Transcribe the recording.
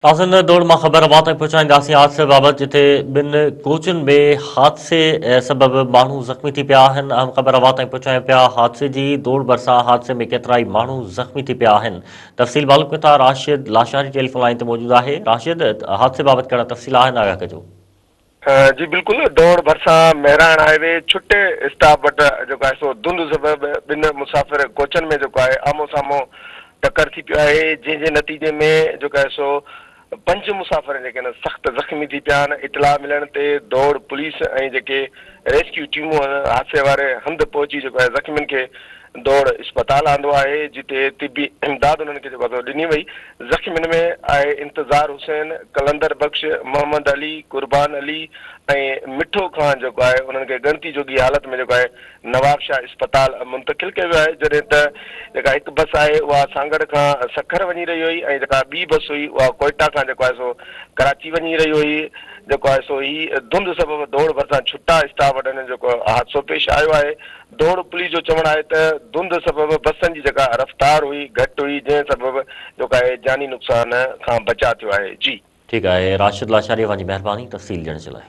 تازن دوڙ مان خبر اوهان تائين پهچائينداسين حادثي بابت جتي ٻن ڪوچن ۾ حادثي سبب ماڻهو زخمي ٿي پيا آهن اهم خبر اوهان تائين پهچايون پيا حادثي جي دوڙ ڀرسان حادثي ۾ ڪيترائي ماڻهو زخمي ٿي پيا آهن تفصيل معلوم ڪيون ٿا راشد لاشاري ٽيليفون لائين تي موجود آهي راشد حادثي بابت ڪهڙا تفصيل آهن آگاهه ڪجو. جي بلڪل دوڙ ڀرسان مهراڻ هاء وي ڇٽي اسٽاپ وٽ جيڪو آهي سو ڌنڌ سبب ٻن مسافر ڪوچن ۾ جيڪو آهي آمهون سامهون ٽڪر ٿي پيو آهي جنهن جي نتيجي ۾ جيڪو آهي سو پنج مسافر جيڪي آهن سخت زخمي ٿي پيا آهن اطلاع ملڻ تي دوڙ پوليس ۽ جيڪي ريسڪيو ٽيمون آهن حادثي واري هنڌ پهچي جيڪو آهي زخمين کي دوڙ اسپتال آندو آهي جتي طبي امداد انهن کي جيڪو آهي سو ڏني وئي. زخمين ۾ آهي انتظار حسين، قلندر بخش، محمد علي، قربان علي ۽ مٺو خان جيڪو آهي انهن کي ڳڻتي جوڳي حالت ۾ جيڪو آهي نوابشاهه اسپتال منتقل ڪيو ويو آهي جڏهن ته جيڪا هڪ بس آهي اها سانگهڙ کان سکر وڃي رهي هئي ۽ جيڪا ٻي بس هئي اها ڪوئيٽا کان جيڪو آهي سو ڪراچي وڃي رهي هئي جيڪو آهي سو هي ڌنڌ سبب دوڙ ڀرسان ڇٽا اسٽاپ وٽ هنن جيڪو حادثو پيش آيو آهي دوڙ پوليس جو چوڻ آهي ته ڌنڌ سبب بسن جي جيڪا رفتار هئي گهٽ هئي جنهن سبب جيڪو آهي جاني نقصان کان بچاء ٿيو آهي جي. ٺيڪ آهي راشد لاشاري اوهان جي مهرباني تفصيل ڏيڻ جي لاء.